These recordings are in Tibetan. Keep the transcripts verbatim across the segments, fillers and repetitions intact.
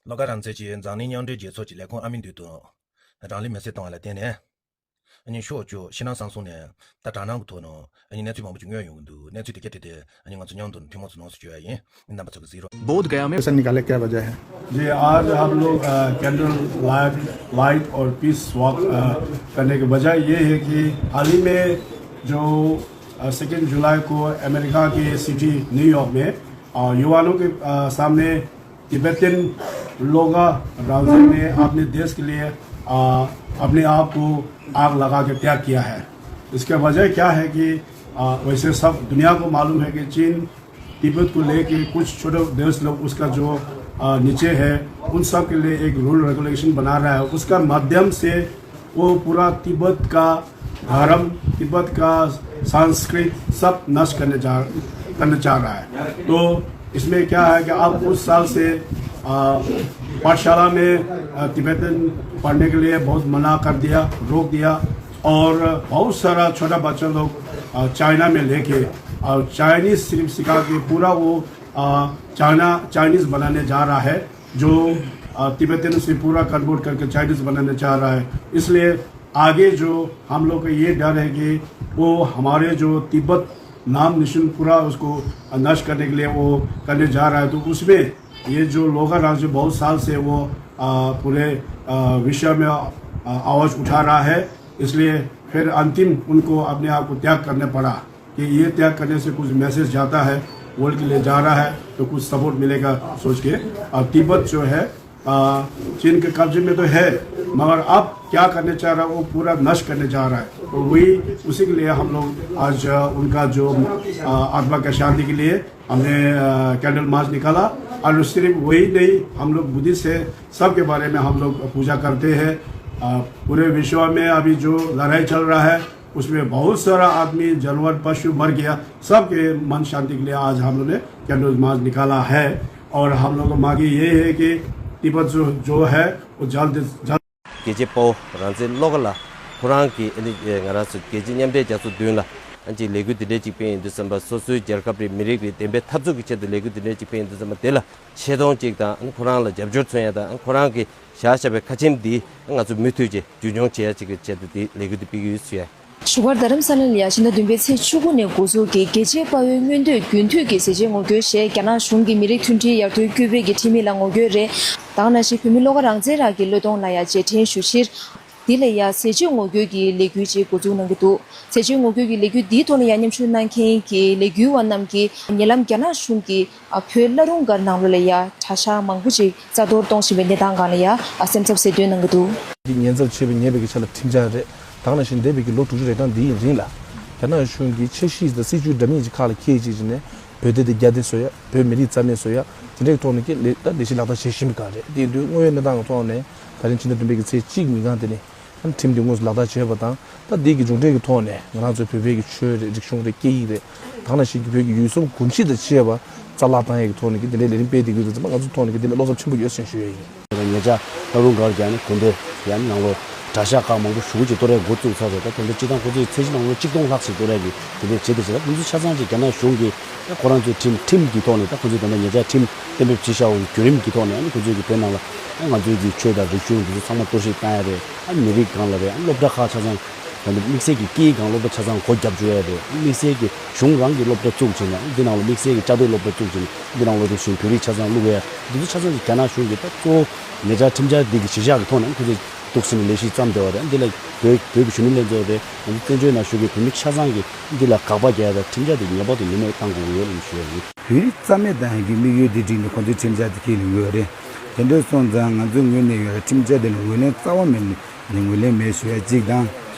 བློ་དགའ་རང་བཙན་གྱིས་འཛམ་གླིང་མཉམ་འབྲེལ་རྒྱལ་ཚོགས་ཀྱི་ལས་ཁུངས་ཨ་མི་མདུན་དུ་རང་ལུས་མེར་སྲེག་བཏང་བ་ལ་བརྟེན་ནས། ཨ་ནི་ཕྱོགས་བཅུ་ཕྱི་ནང་གསང་གསུམ་ནས་ད་དྲག་སྣང་གི་ཐོག་ནས་ཨ་ནི་གནས་ཚུལ་མང་པོ་ཅིག་མངོན་ཡོང་གི་འདུག་གནས་ཚུལ་དེ་ག་དེ་དེ་ཨ་ནི་ང་ཚོ་མཉམ་དུ་ཐུན་མོང་ཐོག་ནས་ཞུ་ཡ་ཡིན། རྣམ་པ་ཚོ་གིས་གཟིགས་རོགས། बोध गया में ऐसा निकाले, क्या वजह है? जी, आज हम लोग, अ, कैंडल लाइट, लाइट और पीस वॉक, अ, करने के वजह ये है कि हाल ही में जो, अ, सेकेंड जुलाई को अमेरिका के सिटी न्यूयॉर्क में, अ, युवाओं के, अ, सामने तिब्बतियन लोगा राजे ने अपने देश के लिए, अ, अपने आप को आग लगा के त्याग किया है। इसका वजह क्या है कि, अ, वैसे सब दुनिया को मालूम है कि चीन तिब्बत को लेके कुछ छोटे देश लोग उसका जो, अ, नीचे है, उन सब के लिए एक रूल रेगुलेशन बना रहा है। उसका माध्यम से वो पूरा तिब्बत का धर्म, तिब्बत का संस्कृत सब नष्ट करने जा, करने चाह रहा है। तो इसमें क्या है कि अब कुछ साल से, अ, पाठशाला में, अ, तिब्बतन पढ़ने के लिए बहुत मना कर दिया, रोक दिया, और बहुत सारा छोटा बच्चा लोग, अ, चाइना में लेके और चाइनीज सिर्फ सिखा के पूरा वो, अ, चाइना, चाइनीज बनाने जा रहा है, जो, अ, तिब्बतन से पूरा कन्वर्ट करके चाइनीज बनाने चाह रहा है। इसलिए आगे जो हम लोग का ये डर है कि वो हमारे जो तिब्बत नाम निशान पूरा उसको नष्ट करने के लिए वो करने जा रहा है। तो उसमें ये जो लोगा राज जो बहुत साल से वो, अ, पूरे, अ, विश्व में, अ, आवाज़ उठा रहा है, इसलिए फिर अंतिम उनको अपने आप को त्याग करना पड़ा कि ये त्याग करने से कुछ मैसेज जाता है, वर्ल्ड के लिए जा रहा है, तो कुछ सपोर्ट मिलेगा सोच के। और तिब्बत जो है, अ, चीन के कब्जे में तो है, मगर अब क्या करने चाह रहा है, वो पूरा नष्ट करने जा रहा है। तो वही, उसी के लिए हम लोग आज, अ, उनका जो, अ, आत्मा का शांति के लिए हमने, अ, कैंडल मार्च निकाला। और सिर्फ वही नहीं, हम लोग बुद्धिस्ट है, सबके बारे में हम लोग पूजा करते हैं। अ, पूरे विश्व में अभी जो लड़ाई चल रहा है, उसमें बहुत सारा आदमी, जानवर, पशु मर गया, सबके मन शांति के लिए आज हम लोग ने कैंडल मार्च निकाला है। और हम लोग की मांग ये है कि तिब्बत जो, जो है, वो जल्द, जल्द རྒྱལ་གཅེས་དཔའ་བོ་རང་བཙན་བློ་དགའ་ལགས་ཁོ་རང་གིས་ཨ་ནི་ང་རང་ཚོ་རྒྱལ་སྤྱིའི་མཉམ་འབྲེལ་རྒྱལ་ཚོགས་མདུན་ལ་ཨ་ཅིག་ལས་འགུལ་འདི་འདྲའི་ཅིག་སྤེལ་ཡོང་དུས་ཙམ་པ། སོ་སོའི་རྒྱལ་ཁབ་རེད། མི་རིགས་རེད། བདེན་པའི་འཐབ་རྩོད་ཀྱི་ཆེད་དུ་ལས་འགུལ་འདི་འདྲའི་ཅིག་སྤེལ་ཡོང་དུས་ཙམ་པ། དེ་ལ་ཆེ་མཐོང་གཅིག་དང་ཨ་ནི་ཁོ་རང་ལ་རྒྱབ་སྐྱོར་མཚོན་ཡ་དང་། ཨ་ནི་ཁོ་རང་གིས་བཞག་བཞག་པའི་ཁ་ཆེམས་འདི་ང་ཚོ་མུ་མཐུད་ཅིག་རྒྱུན་འཁྱོངས་བྱེད་ཡ་ཅིག་གི་ཆེད་དུ་འདི་ལས་འགུལ་འདི་སྤེལ་གྱི་ཡོད་ཟེར་ཡ། བཞུགས་སྒར་རྡ་རམ་ས་ལ་ལ་ཡ་ཕྱི་ཟླ་བདུན་པའི་ཚེས་བཅུ་དགུ་ནས་འགོ་འཛུགས་ཀྱིས་རྒྱལ་གཅེས་དཔའ་བོའི་མངོན་འདོད་རྒྱུན་མཐུད་ཀྱི་ཟས་བཅད་ངོ་རྒོལ་ཞེས་རྒྱ་ནག་གཞུང་གིས་མི་རིགས་མཐུན་སྒྲིལ་ཡར་ཐོན་སྐུལ་སྤེལ་གྱི་ཁྲིམས་ཡིག་ལ་ངོ་རྒོལ་རེད། ད་ག་ནང་བཞིན་བོད་མི་བློ་དགའ་རང་བཙན་རང་གི་བློས་གཏོང་ལ་ཡ་རྗེས་དྲན་ཞུ་ཕྱིར། འདི་ལ་ཡ་ཟས་བཅད་ངོ་རྒོལ་གྱི་ལས་འགུལ་ཅིག་འགོ་འཛུགས་གནང་གི་འདུག་ཟས་བཅད་ངོ་རྒོལ་གྱི་ལས་འགུལ་འདིའི་ཐོག་ལ་ཡ་མཉམ་ཞུགས་གནང་མཁན་གྱི་ལས་འགུལ་བ་རྣམས་ཀྱིས་ཉེ་ལམ་རྒྱ་ནག་གཞུང་གིས་ཨ་བོད་བླ་རུང་སྒར་ནང་ལོགས་ལ་ཡ་གྲྭ་ཤག་མང་པོ་ཅིག་རྩ་གཏོར་གཏོང་བཞིན་པའི་གནས་སྟངས་སྒང་ལ་ཡ་ཨ་སེམས་འཚབ་གསལ་སྟོན་གནང་གི་འདུག་འདི་ཉེན་ཚབས་ཆེ་བའི་ཉེ་བའི་གི་ཆ་ལ་ཁྲིམས་འཆར་རེད། ད་ག་ནང་བཞིན་འདས་པའི་གི་ལོ་དྲུག་ཅུ་རེ་གྲངས་འདིའི་རིང་ལ་རྒྱ་ནག་གཞུང་གིས་ཆ་ཤས་དང་སྲིད་བྱུས་འདྲ་མིན་གྱི་ཁག་ལ་འཁྱེར་བྱས་བྱས་ནས་བོད་དེ་དེ་རྒྱ་དེ་བཟོ་ཡ། བོད་མི་རིགས་རྩ་མེད་བཟོ་ཡ། དེ་འདྲའི་ཐོག་ནས་ཀྱི་ལས་ད་ལས་གཞི་ལག་བསྟར་བྱེད་བཞིན་པའི་སྒང་རེད། དེ་ཡིན་དུས་དངོས་ཡོད་གནས་སྟངས་ཀྱི་ཐོག་ནས་ད་རིང་ཕྱི་ཟླ་བདུན་པའི་གི་ཚེས་གཅིག་ཉིན་གང་དེ་ནས་ཁྲིམས་དེ་དངོས་སུ་ལག་བསྟར་བྱས་པ་དང་། ད་འདི་གི་མཇུག་འབྲས་ཀྱི་ཐོག་ནས་ང་རང་ཚོའི་བོད་པའི་གི་ཆོས་རེད། རིག་གཞུང་རེད། སྐད་ཡིག་རེད། ད་ག་ནང་བཞིན་གྱི་བོད་ཀྱི་ཡུལ་གསུམ་གོམས་གཤིས་དང་བཅས་པ་རྩ་བརླག་བཏང་ཡས་ཀྱི་ཐོག་ནས་ཀྱི་འདི་འདྲའི་ལས་རིམ་སྤེལ་བསྡད་ཀྱི་ཡོད་ཙང་ང་ཚོའི་ཐོག་ནས་ཀྱི་འདི་ལ་བློ་འཚབ་ཆེན་པོ་ཡོད་ཟེར་ཞུ་ཡས་ཡིན། ཉེ་ཆར་བླ་རུང་སྒར་གྱི་ཨ་ནི་དགོན་སྡེ་ཡ་ནང་ལོགས་གྲྭ་ཤག་ཁག་མང་པོ་ཞེ་པོ་ཅིག་གཏོར་ཡས་འགོ་བཙུགས་ཚར་རེད། ད་དེ་འདྲ་སྤྱིར་བཏང་ཁོ་ཚོའི་ཚད་གཞི་ནང་ལོགས་གཅིག་སྟོང་ལྷག་ཅིག་གཏོར་ཡས་ཀྱི་དེ་འདྲ་བྱས་ཏེ་བྱས། ད་དེ་ཚོ་ཆ་ཚང་ཅིག་རྒྱ་ནག་གཞུང་གིས་ཁོ་རང་ཚོའི་ཁྲིམས་ཁྲིམས་ཀྱི་ཐོག་ནས། ད་ཁོ་ཚོས་ད་ལྟ་ཉེ་ཆར་ཁྲིམས་གཏན་འབེབས་བྱས་བཞག་པའི་བརྒྱུད་རིམ་གྱི་ཐོག་ནས་ཨ་ནི་ཁོ་ཚོས་ཀྱི་བོད་ནང་ལ་ང་ཚོའི་གི་ཆོས་དང་རིག་གཞུང་འདི་ཚོ་ཚང་མ་གཏོར་བཤིག་བཏང་ཡ་རེད། ཨ་ནི་མི་རིགས་སྒང་ལ་རེད། ཨ་ནི་སློབ་གྲྭ་ཁག་ཆ་ཚང་ད་ལྟ་དམིགས་བསལ་གྱི་སྐད་ཡིག་སྒང་སློབ་གྲྭ་ཆ་ཚང་སྒོ་བརྒྱབ་བཅུག་ཡ་རེད། དམིགས་བསལ་གྱི་གཞུང་རང་གི་སློབ་གྲྭ་བཙུགས་བྱས་ནས་འདི་ནང་ལ་དམིགས་བསལ་གྱི་དཔྱ་དཔེ་སློབ་གྲྭ་བཙུགས་བྱས་ནས་འདི་ནང་ལོགས་དེ་བཞིན་བོད་རིགས་ཆ་ཚང་བླུག་ཡ། འདི་ཚོ་ཆ་ཚང་གི་རྒྱ་ནག་གཞུང་གིས་ད་གཙོ་བོ་ཉེ་ཆར་ཁྲིམས་འཆར་འདི་གི་གཞི་བཞག་གི་ཐོག་ནས་ཁོ་ཚོས་འདུག་སེ་ནས་ལས་གཞི་བརྩམས་བསྡད་པ་རེད། འདི་ལ་བོད་བོད་ཀྱི་གཞོན་ནུ་ལྷན་ཚོགས་རེད། ང་ཚོ་བཙན་བྱོལ་ནང་བཞུགས་པའི་བོད་མི་ཆ་ཚང་གིས་འདི་ལ་དགག་པ་རྒྱག་ཡ་དང་ཁྲིམས་འཆར་འདི་ངེས་པར་དུ་ནུས་མེད་བཏང་དགོས་ཀྱི་ཡོད་ལ་ཞུ་ཡ་ཡིན། བོད་རིགས་རྩ་མེད་བཏང་ཡ་གི་དམིགས་ཡུལ་འདི་བསྒྲིགས་ནས་ཁོ་ཚོས་ཁྲིམས་འཆར་འདི་འཁྱེར་ཡོང་གི་ཡོད་རེད། དེ་འདྲ་སོང་ཙང་ང་ཚོའི་ངོས་ནས་ཡོད་ལ་ཁྲིམས་འཆར་འདི་ལ་ངོས་ལེན་རྩ་བ་མེད་ནས་ངོས་ལེན་མེད་ཞུ་ཡ་གཅིག་དང་།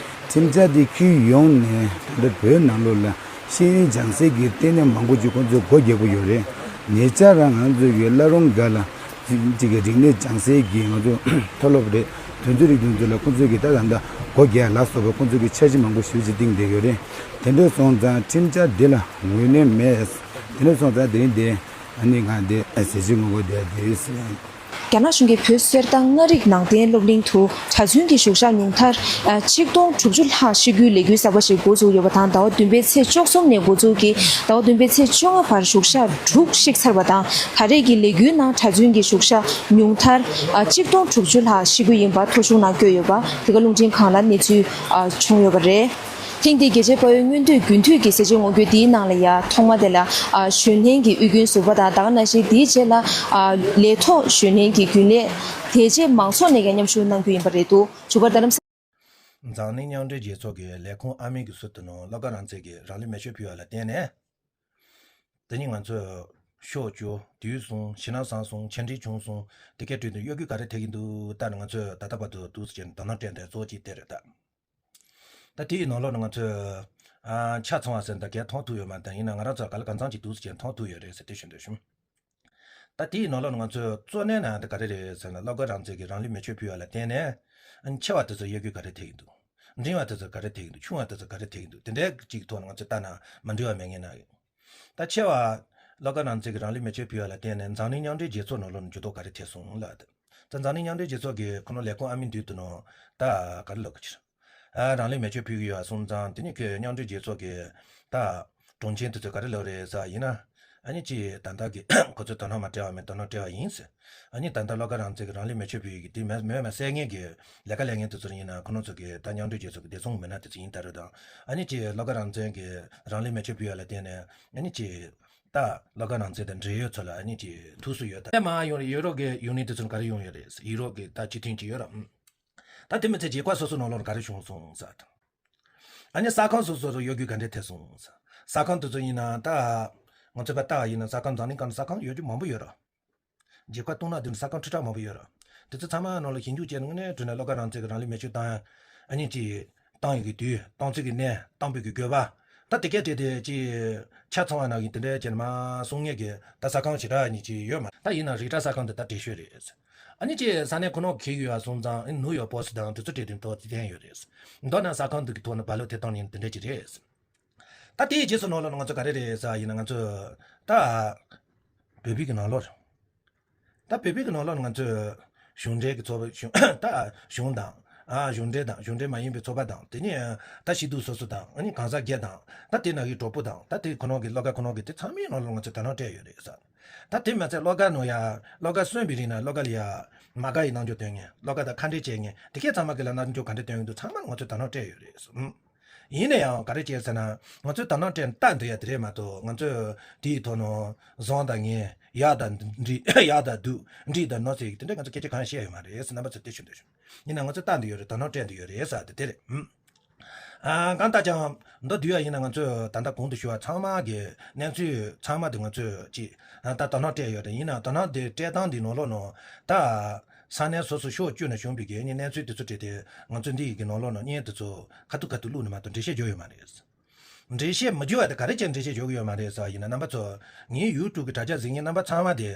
ཁྲིམས་འཆར་འདི་འཁྱེར་ཡོང་ནས་ད་ལྟ་བོད་ནང་ལོགས་ལ་ཤེས་ཡོན་སྦྱང་སའི་གི་ལྟེ་གནས་མང་པོ་ཅིག་ཁོ་ཚོས་སྒོ་རྒྱག་གི་ཡོད་རེད། ཉེ་ཆར་རང་ང་ཚོ་གི་བླ་རུང་སྒར་ལ་ཅིག་གི་རིག་གནས་སྦྱང་སའི་གི་ང་ཚོ་མཐོ་སློབ་རེད། དོན་ཚན་རིག་དོན་ཚན་ལ་ཁོ་ཚོས་གི་ད་ད་ལྟ་སྒོ་རྒྱག་ལ་སོགས་པའི་ཁོ་ཚོས་གི་འཆར་གཞི་མང་པོ་ཞེ་པོ་ཅིག་བཏིང་བསྡད་ཡོད་རེད། དེ་འདྲ་སོང་ཙང་ཁྲིམས་འཆར་འདི་ལ་ངོས་ལེན་མེད། དེ་འདྲ་སོང་ཙང་དེ་རིང་འདི་ཨ་ནི་ང་འདི་ཟས་བཅད་ངོ་རྒོལ་འདི་འདི། རྒྱ་ནག་གཞུང་གིས་བོད་གསེར་ཐང་མངའ་རིས་ནང་བསྟན་སློབ་གླིང་དུ་གྲྭ་བཙུན་གྱི་བཞུགས་ཞག་ཉུང་མཐར་ཆིག་སྟོང་དྲུག་ཅུ་ལྷག་བསྐྱལ་རྒྱུའི་ལས་འགུལ་གསར་པ་ཞིག་འགོ་བཙུགས་ཡོད་པ་དང་། ཟླ་བ་བདུན་པའི་ཚེས་བཅུ་གསུམ་ནས་འགོ་འཛུགས་ཀྱིས་ཟླ་བ་བདུན་པའི་ཚེས་བཅོ་ལྔ་བར་བཞུགས་ཞག་དྲུག་བསྐྱལ་ཚར་བ་དང་། ད་རེས་ཀྱི་ལས་འགུལ་ནང་གྲྭ་བཙུན་གྱི་བཞུགས་ཞག་ཉུང་མཐར་ཆིག་སྟོང་དྲུག་ཅུ་ལྷག་བསྐྱལ་རྒྱུ་ཡིན་པ་ཐོ་གཞུང་ནང་བཀོད་ཡོད་པ་འདི་ག་རླུང་འཕྲིན་ཁང་ལ་གནས་ཚུལ་བྱུང་ཡོད་པ་རེད། ཐེངས་འདིའི་རྒྱལ་གཅེས་དཔའ་བོའི་མངོན་འདོད་རྒྱུན་མཐུད་ཀྱི་གསལ་བྱེད་ངོ་རྒོལ་འདིའི་ནང་ལ་ཡང་ཐོག་མ་དེ་ལ་གཞོན་ལྷན་གྱི་དབུས་རྒྱུན་ཟུར་པ་དང་། ད་ག་ནང་བཞིན་དེའི་རྗེས་ལ་ལས་ཐོག་གཞོན་ལྷན་གྱི་རྒྱུན་ལས། དེ་རྗེས་མང་ཚོགས་ནས་ཀྱང་མཉམ་ཞུགས་གནང་རྒྱུ་ཡིན་པ་རེད་འདུག་བཞུགས་སྒར་རྡ་རམ་ས། འཛམ་གླིང་མཉམ་འབྲེལ་རྒྱལ་ཚོགས་ཀྱི་ལས་ཁུངས་ཨ་མི་གི་ཟུར་དུ་ནང་བློ་དགའ་རང་བཙན་གྱིས་རང་ལུས་མེ་མཆོད་ཕུལ་བ་ལ་བརྟེན་ནས། དེ་ཉིད་ང་ཚོས་ཕྱོགས་བཅུ་དུས་གསུམ་ཕྱི་ནང་གསང་གསུམ་ཕྱི་འབྲེལ་ཆུང་གསུམ་དེ་གའི་ཁྲོད་དུ་གཡོ་སྒྱུ་ག་རེ་ཐེབས་ཀྱི་འདུག་ད་ང་ཚོས་ད་ལྟ་བར་དུ་འདུག་ཟེར་གྱི་དོ་སྣང་སྤྲད་དེ་གཙོ་བོ་གཅིག་དེ་རེད་ད། ད་དེའི་ནང་ལོགས་ནས་ང་ཚོས་ཨ་ཆ་ཚང་བ་ཟེར་འདི་གས་མཐོང་ཐུབ་ཡོད་མ་རེད། ཡིན་ན་ང་རང་ཚོ་ག་ལ་གང་འཚམ་ཅིག་འདུག་ཟེར་གྱི་མཐོང་ཐུབ་ཡོད་རེད་ཟེར་དེ་ཞུ་འདོད་བྱུང་། ད་དེའི་ནང་ལོགས་ནས་ང་ཚོས་གཙོ་གནད་ནང་དེ་ག་རེ་རེད་ཟེར་ན། བློ་དགའ་རང་བཙན་གྱིས་རང་ལུས་མེ་མཆོད་ཕུལ་བ་ལ་བརྟེན་ནས་ཨ་ནི་ཆེ་བ་དེ་ཚོ་གཡོ་སྒྱུ་ག་རེ་ཐེབས་ཀྱི་འདུག་འབྲིང་བ་དེ་ཚོ་ག་རེ་ཐེབས་ཀྱི་འདུག་ཆུང་བ་དེ་ཚོ་ག་རེ་ཐེབས་ཀྱི་འདུག་དེ་འདྲའི་གཅིག་ཐོག་ནས་ང་ཚོས་ལྟ་ན་མ་འགྲིག་པ་མེད་ངེས་ན། ད་ཆེ་བ་བློ་དགའ་རང་བཙན་གྱིས་རང་ལུས་མེ་མཆོད་ཕུལ་བ་ལ་བརྟེན་ནས་འཛམ་གླིང་མཉམ་འབྲེལ་རྒྱལ་ཚོགས་ནང་ལོགས་ནས་འགྱུར་ལྡོག་ག་རེ་ཐེབས་སོང་ལབ། ད་འཛམ་གླིང་མཉམ་འབྲེལ་རྒྱལ་ཚོགས་ཀྱི་ཁོ་ནོ་ལས་ཁུངས་ཨ་མི་འདུས་དུ་ནོ་ད་ག་རེ་ལབ་གི་ཕྱིར། ཨ་རང་ལུས་མེ་མཆོད་ཕུལ་གྱི་ཡོད་སོང་ཙང་། དེ་ནི་ཁོས་མཉམ་འབྲེལ་རྒྱལ་ཚོགས་ཀྱི་ད་དྲུང་ཆེ་དེ་ཚོས་ག་རེ་ལབ་རེད་ཟེར་ཡིན་ན། ཨ་ནི་ཅི་ད་ལྟ་གི་ཁོ་ཚོས་དོ་སྣང་མ་སྤྲད་པ་མིན་དོ་སྣང་སྤྲད་པ་ཡིན་ཟེར། ཨ་ནི་ད་ལྟ་བློ་དགའ་རང་བཙན་གྱིས་རང་ལུས་མེ་མཆོད་ཕུལ་ཡོད་ཀྱི་དེ་མེད་མེད་མ་གསལ་ངེས་ཀྱི་ལས་ཀ་ལས་མཁན་དེ་ཚོར་ཡིན་ན་ཁོ་རང་ཚོ་གི་ད་མཉམ་འབྲེལ་རྒྱལ་ཚོགས་ཀྱི་བདེ་སྲུང་མི་སྣ་དེ་ཚོ་ཡིན་ད་རེད་དང་། ཨ་ནི་ཅི་བློ་དགའ་རང་བཙན་གྱིས་རང་ལུས་མེ་མཆོད་ཕུལ་ཡ་ལ་བརྟེན་ནས་ཨ་ནི་ཅི་ད་བློ་དགའ་རང་བཙན་དང་འབྲེལ་ཡོད་ཚོ་ལ་ཨ་ནི་ཅི་ཐུགས་སུ་ཡོད་ད། ཨ་མ་ཡོང་རེད། ཡུ་རོབ་ཀྱི་ཡུལ་ནི་དེ་ཚོར་ག་རེ་ཡོང་ཡོད་རེད། ཡུ་རོབ་ཀྱི་ད་སྤྱི་མཐུན་གྱི་ཡོད་ར། ཨ་ད་དེ་མི་ཚེ་རྗེས་ཀ་སོ་སོ་ནང་ལོགས་ག་རེ་བྱུང་སོང་ཟེར་དང་། ཨ་ནི་ས་ཁང་སོ་སོ་རུ་གཡོ་སྒྱུ་ག་འདྲས་ཐེབས་སོང་ཟེར། ས་ཁང་དེ་ཚོ་ཡིན་ན་ད་ང་ཚོ་པ་ལྟ་བ་ཡིན་ན་ས་ཁང་འཛམ་གླིང་སྒང་ལ་ས་ཁང་ཡོད་རྒྱུ་མང་པོ་ཡོད་ར། རྗེས་ཀ་བཏང་ན་དེ་ནི་ས་ཁང་ཁྲི་ཕྲག་མང་པོ་ཡོད་ར། དེ་ཚོ་ཚང་མ་ནང་ལ་ཞིབ་འཇུག་བྱས་ནས་དངོས་གནས་དྲང་གནས་བློ་དགའ་རང་བཙན་གྱིས་རང་ལུས་མེ་མཆོད་བཏང་ཡ། ཨ་ནི་ཅི་བཏང་ཡོད་ཀྱི་དུས་བཏང་ཚུལ་གྱི་གནས་བཏང་པའི་གི་དགོས་པ། ད་དེ་གས་དེ་དེ་ཅི་ཆ་ཚང་བ་ནང་གི་དེ་འདྲའི་བྱས་ནས་མ་གསུང་ངེས་ཀྱི་ད་ས་ཁང་ཞེ་དྲག་ཉིད་ཅི་ཡོད་མ། ད་ཡིན་ན་རི་བཀྲ་ས་ཁང་དེ་ད་བྲེལ་ཤོས་རེད། ཨ་ནི་ཅི་ས་གནས་ཁོ་ནོ་གི་ཡོད་སོང་ཙང་ཨ་ནི་ནིའུ་ཡོག་པོ་སི་དང་དེ་ཚོ་བྲེལ་དེ་མདོ་དེ་བསྟན་ཡོད་རེད། མདོར་ན་ས་ཁང་དེ་གི་ཐོག་ནས་བ་ལོ་དེ་བཏང་ནས་དེ་འདྲ་ཅི་རེད། ད་དེའི་རྗེས་སུ་ནང་ལོགས་ནས་ང་ཚོ་ག་རེ་རེད་ཟེར་ཡིན་ན། ང་ཚོ་ད་བོད་པའི་གི་ནང་ལོགས། ད་བོད་པའི་གི་ནང་ལོགས་ནས་ང་ཚོ་གཞུང་འབྲེལ་གི་ཚོགས་པ་གཞུང་ད་གཞུང་དང་། ཨ་གཞུང་འབྲེལ་དང་གཞུང་འབྲེལ་མ་ཡིན་པའི་ཚོགས་པ་དང་། དེ་ནས་ད་སྐྱིད་སྡུག་སོ་སོ་དང་། ཨ་ནི་གང་ཟག་སྒེར་དང་། ད་དེ་ནང་གི་གྲོགས་པོ་དང་། ད་དེ་ཁོ་ནོ་གི་བློ་དགའ་ཁོ་ནོ་གི་དེ་ཚང་མའི་ནང་ལོགས་ང་ཚོ་དོ་སྣང་སྤྲད་ཡོད་རེད་ཟེར། ད་དེ་མ་ཚད་བློ་དགའ་ནོ་ཡ་བློ་དགའ་གསོན་པའི་རིང་ན་བློ་དགའ་ལ་ཡ་མ་དགའ་ཡི་རྣམ་འགྱུར་སྟོན་མཁན། བློ་དགའ་དང་ཁ་འབྲལ་བྱེད་མཁན། དེ་གས་ཚང་མ་གི་ལ་རྣམ་འགྱུར་ག་འདྲ་སྟོན་གི་འདུག་ཚང་མ་ང་ཚོས་དོ་སྣང་སྤྲད་ཡོད་རེད་ཟེར། ཨུམ། ཡིན་ན་ཡང་ག་རེ་བྱས་ཟེར་ན། ང་ཚོས་དོ་སྣང་སྤྲད་ནས་ལྟ་འདོད་ཡ་དེ་རེད་མ་གཏོགས། ང་ཚོས་དེའི་ཐོག་ནས་བཟང་དང་ངན། ཡག་དང་འགྲིག་ཡག་དང་སྡུག་འགྲིག་དང་ནོར་ཟེར་གྱི་དེ་འདྲ་ང་ཚོས་སྐད་ཆ་གང་ཡང་བཤད་ཡོད་མ་རེད་ཟེར། རྣམ་པ་ཚོས་དེ་ཞུ་འདོད་བྱུང་། ཡིན་ན་ང་ཚོས་ལྟ་འདོད་ཡོད་རེད། དོ་སྣང་སྤྲད་འདོད་ཡོད་རེད་ཟེར་དེ་དེ་རེད། ཨུམ། ཨ་གང་ལྟར་ཀྱང་མདོར་བསྡུས་ཡ་ཡིན་ན། ང་ཚོས་ད་ལྟ་གོང་དུ་ཞུས་པ་ཚང་མ་གི་གནས་ཚུལ་ཚང་མ་དེ་ང་ཚོས་ཅིག་ད་དོ་སྣང་སྤྲད་ཡོད་རེད། ཡིན་ན་དོ་སྣང་དེ་སྤྲད་སྟངས་དེ་ནང་ལོགས་ནང་ད་ས་གནས་སོ་སོ་ཕྱོགས་བཅུ་ནས་བྱུང་བའི་གི་ཨ་ནི་གནས་ཚུལ་དེ་ཚོ་སྤྲད་དེ་ང་ཚོས་འདི་ཡི་གི་ནང་ལོགས་ནང་བརྙན་དེ་ཚོ་ཁ་ཐུག་ཁ་ཐུག་བླུགས་ནས་མ་གཏོགས་འགྲེལ་བཤད་བརྗོད་ཡོད་མ་རེད། འགྲེལ་བཤད་མི་བརྗོད་པ་དེ་ག་རེ་བྱས་འགྲེལ་བཤད་བརྗོད་ཀྱི་ཡོད་མ་རེད་ཟེར་བ་ཡིན་ན། རྣམ་པ་ཚོ་ངའི་ཡུ་ཊུབ་གི་དྲ་རྒྱ་གཟིགས་མཁན་རྣམ་པ་ཚང་མ་དེ་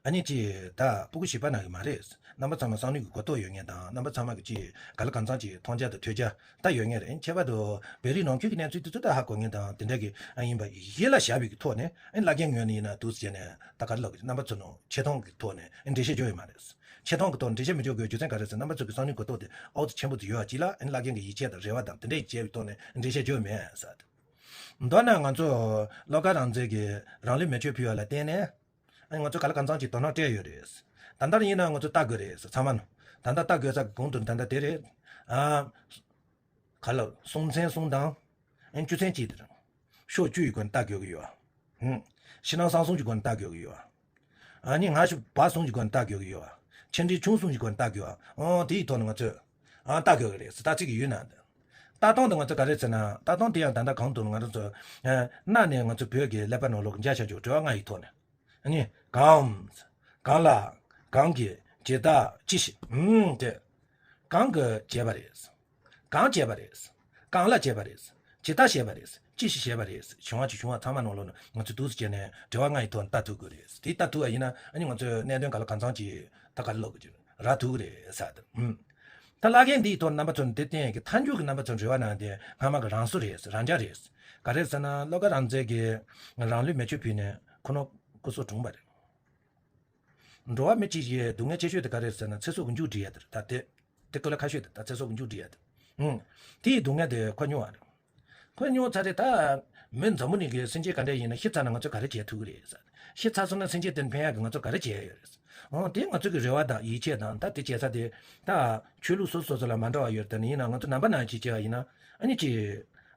ཨ་ནི་ཅིག་ད་སྤུ་གུ་བྱིས་པ་ནང་གི་མ་རེད། རྣམ་པ་ཚང་མ་བསམ་བློའི་གོ་རྟོགས་ཡོད་མཁན་དང་། རྣམ་པ་ཚང་མ་གི་ཅིག་ག་ལ་གང་འཚམ་ཅིག་མཐོང་རྒྱ་དང་ཐོས་རྒྱ་ད་ཡོད་མཁན་རེད། ཁྱད་པར་དུ་བོད་རིགས་ནང་ཁུལ་གྱི་གནས་ཚུལ་དེ་ཚོ་ད་ཧ་གོ་མཁན་དང་དེ་འདྲ་གི་ཨ་ཡིན་པ་ཡིད་ལ་བཞག་པའི་གི་ཐོག་ནས་ཨ་ནི་བླ་རྒན་ངོས་ནས་ཡིན་ན་འདུག་ཟེར་ནས་ད་ག་རེ་ལབ་དགོས། རྣམ་པ་ཚོ་ནང་ཆེ་མཐོང་གི་ཐོག་ནས་ཨ་ནི་འགྲེལ་བཤད་བརྗོད་ཡོད་མ་རེད། ཆེ་མཐོང་གི་ཐོག་འགྲེལ་བཤད་མི་བརྗོད་དགོས་རྒྱུ་མཚན་ག་རེ་ཟེར། རྣམ་པ་ཚོ་གི་བསམ་བློའི་གོ་རྟོགས་དེ་ཨོ་ཙི་ཆེན་པོ་དུ་ཡོད་པ་ཅིག་ལ་ཨ་ནི་བླ་རྒན་གྱི་ཡིད་ཆེས་དང་རེ་བ་དང་དེ་འདྲ་ཡིད་ཆེས་པའི་ཐོག་ནས་འགྲེལ་བཤད་བརྗོད་མེད་ཟེར། མདོར་ན་ང་ཚོ་བློ་དགའ་རང་བཙན་གྱིས་རང་ལུས་མེ་མཆོད་ཕུལ་བ་ལ་བརྟེན་ནས་ཨ་ནི་ང་ཚོ་ག་ལ་གང་འཚམ་ཅིག་དོ་སྣང་སྤྲད་ཡོད་རེད། ད་ལྟར་ཡིན་ན་ང་ཚོ་ལྟ་དགོས་རེད་ཟེར། ཚང་མ་ནང་ད་ལྟ་ལྟ་དགོས་ས་གི་གོང་དུ་ད་ལྟ་དེ་རེད། ཨ། ག་ལ་སྲོང་བཙན་གསུམ་དང་། ཨེ་བཅུ་ཚན་གཅིག་དེ་རེད། ཕྱོགས་བཅུ་ཡི་སྒོ་ནས་ལྟ་དགོས་ཀྱི་ཡོད། ཧུམ། ཕྱི་ནང་གསང་གསུམ་གྱི་སྒོ་ནས་ལྟ་དགོས་ཀྱི་ཡོད། ཨ་ནི་སྔ་ཕྱི་བར་གསུམ་གྱི་སྒོ་ནས་ལྟ་དགོས་ཀྱི་ཡོད། ཆེ་འབྲིང་ཆུང་གསུམ་གྱི་སྒོ་ནས་ལྟ་དགོས། ཨོ་དེ་ཡི་ཐོག་ནས་ང་ཚོས་ཨ་ལྟ་དགོས་ཀྱི་རེད་ཟེར་ལྟ་ཚིག་གི་ཡུལ་ན། ལྟ་སྟངས་དེ་ང་ཚོ་ག་རེ་ཟེར་ན། ལྟ་སྟངས་དེ་ཡང་ད་ལྟ་གང་དུ་ང་ཚོ་ཨ་གནའ་ནས་ང་ཚོ་བོད་ཀྱི་ཀླད་པ་ནང་ལོགས་འཇགས་བྱ་རྒྱུ་དྲི་བ་ལྔ་ཡི་ཐོག་ནས། ཨ་ནི་གང་། གང་ལ། གང་གིས། ཇི་ལྟར། ཅི་ཞིག་ཨུམ་དེ། གང་གིས་བྱས་པ་རེད། གང་བྱས་པ་རེད། གང་ལ་བྱས་པ་རེད། ཇི་ལྟར་བྱས་པ་རེད། ཅི་ཞིག་བྱས་པ་རེད། བྱུང་བ་ཅིག་བྱུང་བ་ཚང་མ་ནང་ལོགས་ནས་ང་ཚོས་འདུག་སེ་བྱས་ནས་དྲི་བ་ལྔ་ཡི་ཐོག་ནས་ལྟ་ཐུབ་དགོས་རེད། དེ་ལྟ་ཐུབ་པ་ཡིན་ན་ཨ་ནི་ང་ཚོས་གནད་དོན་ག་ལ་གང་འཚམ་ཅིག་ད་ག་ལ་ལོག་གི་རག་ཐུབ་ཀྱི་རེད་ཟེར་དེ། ཨུམ། ད་བླ་རྒན་འདིའི་ཐོག་རྣམ་པ་ཚོ་འདི་བསྟན་གྱི་མཐའ་མཇུག་གི་རྣམ་པ་ཚོ་འབྲེལ་བ་ནང་དེ་སྔ་མ་གི་རང་བཟོ་རེད། རང་འཇགས་རེད། ག་རེ་ཟེར་ན་བློ་དགའ་རང་བཙན་གྱིས་རང་ལུས་མེ་མཆོད་ཕུལ་ནས་ཁོ་ནོ་སྐུ་སྲོག་གྲོངས་པ་རེད། འགྲོ་བ་མི་གཅིག་གི་སྡུག་བསྔལ་ཆེ་ཤོས་དེ་ག་རེ་རེད་ཟེར་ན་ཚེ་སྲོག་གི་མཇུག་སྒྲིལ་ཡ་དེ་རེད། ད་དེ་དེ་ཀོ་ལ་ཁ་ཤོས་དེ་ད་ཚེ་སྲོག་གི་མཇུག་སྒྲིལ་ཡ་དེ། ཨུང་། དེ་ཡི་སྡུག་བསྔལ་དེ་ཁོ་མྱོང་བ་རེད། ཁོས་མྱོང་ཚར་རེད། ད་མི་འཛམ་བུ་གླིང་གི་སེམས་ཅན་ག་འདྲ་ཡིན་ན་ཤི་ཚར་ན་ང་ཚོས་ག་རེ་བྱེད་ཐུབ་ཀྱི་རེད་ཟེར། ཤི་ཚར་སོང་ན་སེམས་ཅན་དེར་ཕན་ཡག་གི་ང་ཚོ་ག་རེ་བྱེད་ཡ་ཡོད་རེད། འོ་དེ་ང་ཚོ་གི་རེ་བ་དང་ཡིད་ཆེས་དང་ད་དེ་བྱེད་ས་དེ་ད་ཆོས་ལུགས་སོ་སོ་སོ་ལ་མ་འདྲ་བ་ཡོད་རེད། ད་ནི་ཡིན་ན་ང་ཚོ་ནང་པ་ནང་བཞིན་བྱས་པ་ཡིན་ན་ཨ་ནི་ཅི།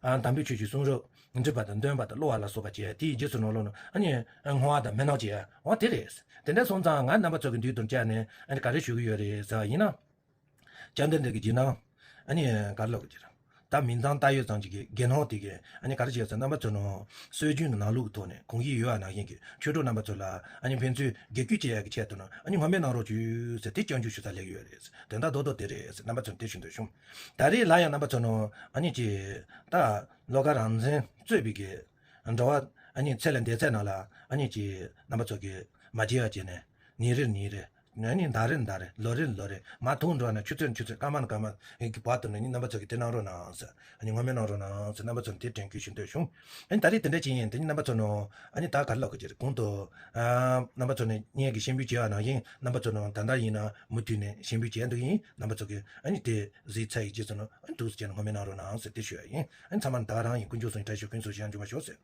ཨ་དམ་པའི་ཆོས་ཀྱི་གསུང་རབ་འདྲི་བ་དང་འདོན་པ་དང་ཀློག་པ་ལ་སོགས་པ་བྱས། དེའི་རྗེས་སུ་ནོར་ལོག་ནོ་ཨ་ནི་བསྔོ་བ་དང་སྨོན་ལམ་བྱས། འོ་དེ་རེད། དེ་འདྲ་སོང་ཙང་ང་རྣམ་པ་ཚོ་གི་མདུན་དུ་བཅར་ནས་ཨ་ནི་ག་རེ་ཞུ་གི་ཡོད་རེད་ཟེར་བ་ཡིན་ན། བཅོམ་ལྡན་འདས་ཀྱི་རྗེས་གནང་། ཨ་ནི་ག་རེ་ལབ་དགོས་ཀྱི་རེད། ད་མིང་ཙམ་བཏགས་ཡོད་ཙམ་ཅིག་གི་དགེ་སློང་དེ་གས་ཨ་ནི་ག་རེ་བྱས་ཟེར་རྣམ་པ་ཚོ་ནང་སྲོལ་རྒྱུན་ནང་ལུགས་ཀྱི་ཐོག་ནས་གོང་གི་ཡོད་པ་ནང་བཞིན་གྱི་ཆོས་གྲོགས་རྣམ་པ་ཚོ་ལ་ཨ་ནི་ཕན་ཚུན་དགེ་སྐུལ་བྱེད་ཡག་གི་ཆེད་དུ་ནང་ཨ་ནི་སྔོན་སྨོན་གནང་རོགས་བྱོས་ཟེར་དེ་སྐྱོན་བརྗོད་ཞུ་ས་སླེབས་ཡོད་རེད། དོན་དག་རྡོག་རྡོག་དེ་རེད་ཟེར་རྣམ་པ་ཚོ་ནས་དེ་ཞུ་འདོད་བྱུང་། ད་རེས་ལ་ཡང་རྣམ་པ་ཚོ་ནང་ཨ་ནི་ཀྱི་ད་བློ་དགའ་རང་བཙན་གཙོས་པའི་གི་འགྲོ་བ་ཨ་ནི་ཚེ་ལས་འདས་ཚད་ནང་ལ་ཨ་ནི་ཀྱི་རྣམ་པ་ཚོ་གི་མ་བརྗེད་པ་བྱས་ནས་ཉིན་རེར་ཉིན་རེར། ཨ་ནི་ཟླ་རེར་ཟླ་རེར། ལོ་རེར་ལོ་རེར། མ་ཐུག་འགྲོ་ན་ཆུ་ཚོད་ཆུ་ཚོད། སྐར་མ་སྐར་མ་གི་བར་དུ་ནི་རྣམ་པ་ཚོ་གིས་དེ་གནང་རོགས་གནང་ཟེར། ཨ་ནི་སྔོན་སྨོན་གནང་རོགས་གནང་ཟེར་རྣམ་པ་ཚོ་ནས་དེ་དྲན་སྐུལ་ཞུ་འདོད་བྱུང་། ཨ་ནི་ད་རེས་དེ་འདྲ་ཅིག་ཡིན། དེ་ནི་རྣམ་པ་ཚོ་ནང་ཨ་ནི་ད་ག་རེ་ལབ་དགོས་ཀྱི་རེད། གོང་དུ་ཨ་རྣམ་པ་ཚོ་ནས་ངེད་ཀྱིས་སྤྱན་འབུལ་བྱས་པ་ནང་བཞིན་རྣམ་པ་ཚོ་ནང་ད་ལྟ་ཡིན་ན་མུ་མཐུད་ནས་སྤྱན་འབུལ་བྱས་འདུག་ཡིན། རྣམ་པ་ཚོ་གིས་ཨ་ནི་དེ་གཟིགས་ཚར་ཡི་རྗེས་སུ་ནང་ཨ་ནི་ཐུགས་སུ་བྱས་ནས་སྔོན་སྨོན་གནང་རོགས་གནང་ཟེར་དེ་ཞུ་ཡ་ཡིན། ཨ་ནི་ཚང་མ་ད་རང་ཡིན། དཀོན་མཆོག་གསུམ་གྱི་བཀྲ་ཤིས་ཤོག་ཀུན་སོང་ཞིང་འཇུག་པར་ཤོག་ཟེར།